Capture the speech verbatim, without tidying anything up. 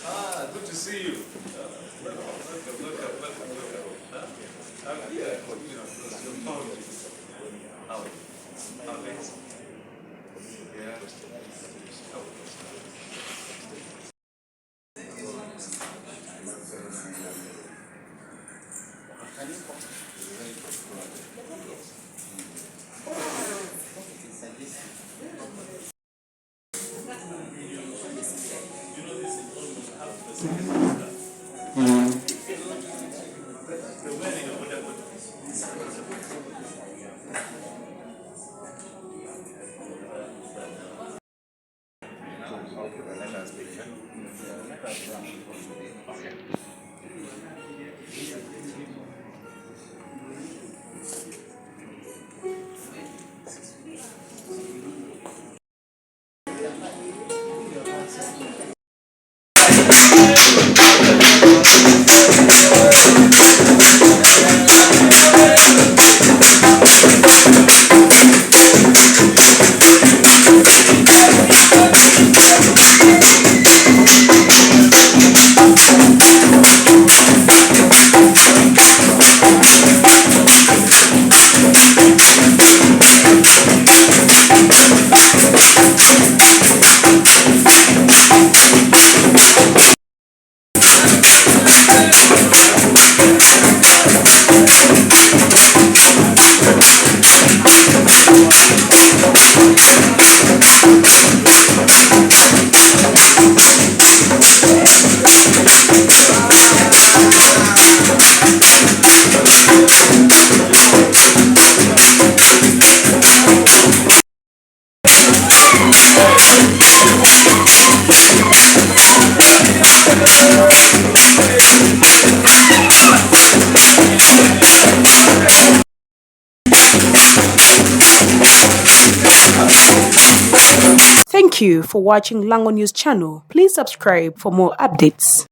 Ah, good to see you. Welcome, welcome, welcome, welcome. Huh? I'm here, you know, because your phone is out. Out. Yeah. Thank you for watching Lango News Channel. Please subscribe for more updates.